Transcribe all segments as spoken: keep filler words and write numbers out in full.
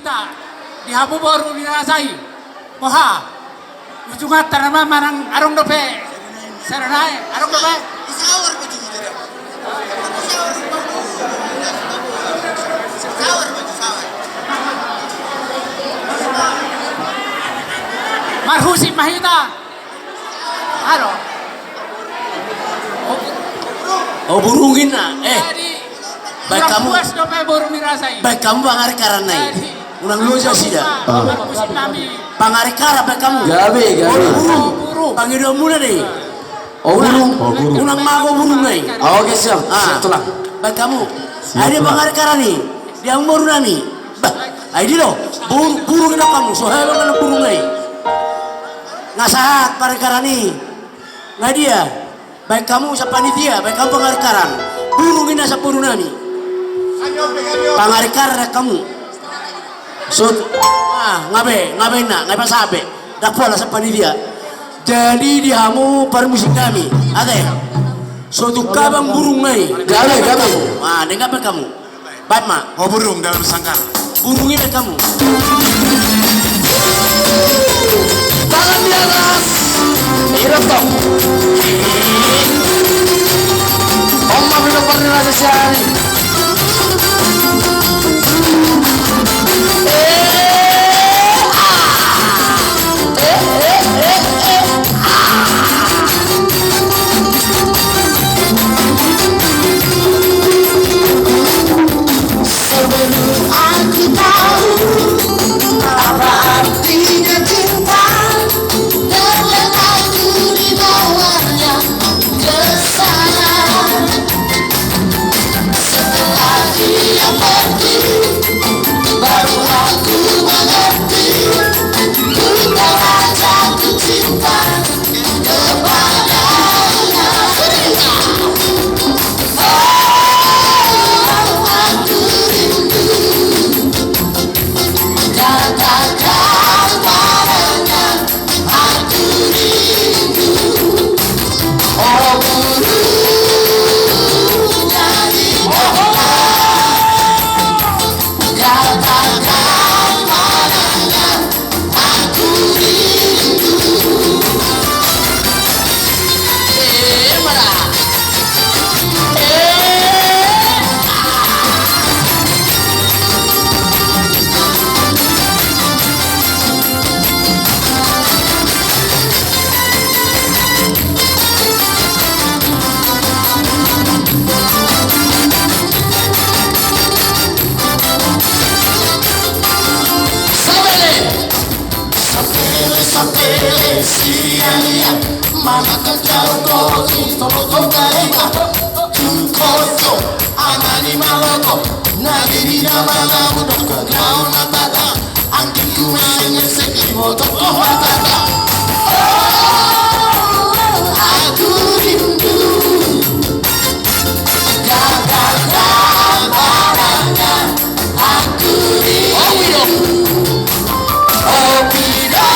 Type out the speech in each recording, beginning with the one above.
Di hamu boru ni raja i. Boha? Ujunganta nama manang adong dope? Seranae adong dope? Marhusip ma hita. Halo. O burung inna, eh. Baen hamu. Baen hamu pangarekaran nai. Unang loja sida. Pangarekaran baen hamu. Gabe, gabe. O burung. Pangidoan muna dei. O burung. Unang mago burung nai. Oke, siap. Siap, Tulang. Baen hamu. Siap, Tulang. Ai dia pangarekaran i. Dia boru nami. Bah, ai dia do. Burung, burung do hamu. So hebat na burung nai. Nga sahat pangarekaran i. Nga dia. Baen hamu sian panitia, baen hamu pangarekaran. Burung inna sian boru nami. Pangarekaran hamu. So, ah, nga be, nga be inna, nga be sabe. Ndang pola sian panitia. Jadi di hamu parmusik nami. Ate. So tung habang burung nai. Gabe, gabe. Ah, denggan baen hamu. Baen ma. O burung dalam sangkar. Burung i baen hamu. Tangan di atas. Irot tong. Oma, belum pernah ada siang. Eh, ah. Eh, eh, eh, eh. Sebelum aku tahu apa artinya cinta, dengan aku dibawanya ke sana. Setelah dia pergi, baru aku mengerti, ku telah jatuh cinta kepadanya. Oh, aku rindu, katakan padanya. Aku rindu, oh burung dari Allah, katakan padanya, aku rindu. Eh, mana? Eh. Sapele, sapele, sian ia, manang jauh kau di tolong kau dari. Tung koco, anak ni maloto, na diri na mana udah kagau na tata, angkingku main ngesek di motor, oh, tata. Oh, aku rindu, gak ada kabarnya. Aku rindu, oh, pido,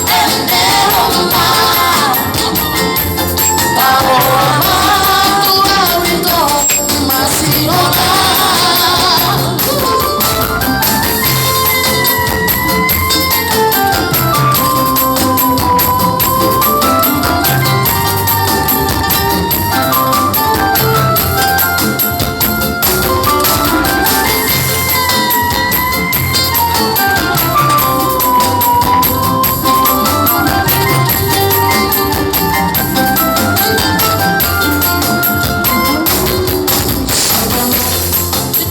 ende roma. Tabo ama, tulang ito, masih ona.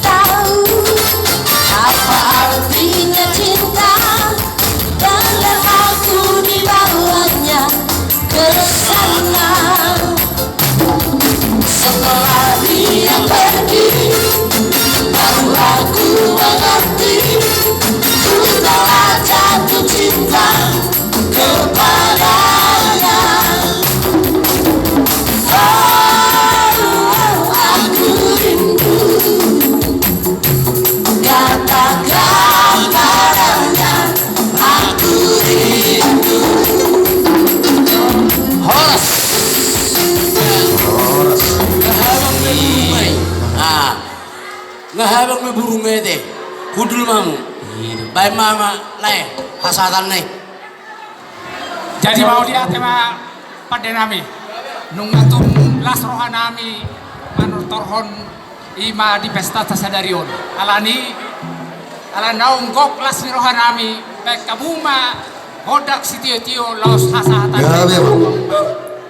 Tahu apa artinya cinta, dan aku dibawanya ke sana. Setelah dia pergi, baru aku mengerti, ku telah jatuh cinta kepadanya. Oh, aku rindu, katakan padanya, aku rindu. Horas. Horas. Nga habang me burung i. Ah. Nga habang me burung i, ate. Hundul ma hamu. Baen ma, ma lae, hasahatan na i. Jadi mauliate ma pande nami. Nunga tung las roha nami manortorhon i ma di pesta ta sadari on. Alani, ala naung gok las ni roha nami, baen hamu ma gondang sitiotio laos hasahatan. Gabe, Bang.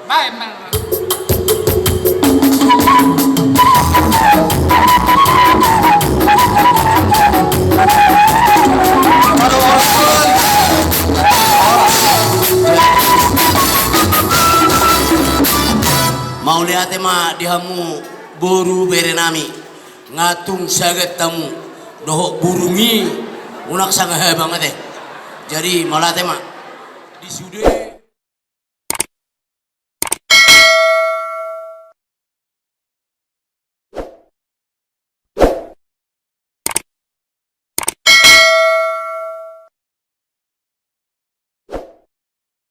Baen ma. Mauliate ma di hamu boru bere nami. Nga tung sagat hamu dohot burung i, unang sanga habang ate. Jadi mauliate ma. Di sude.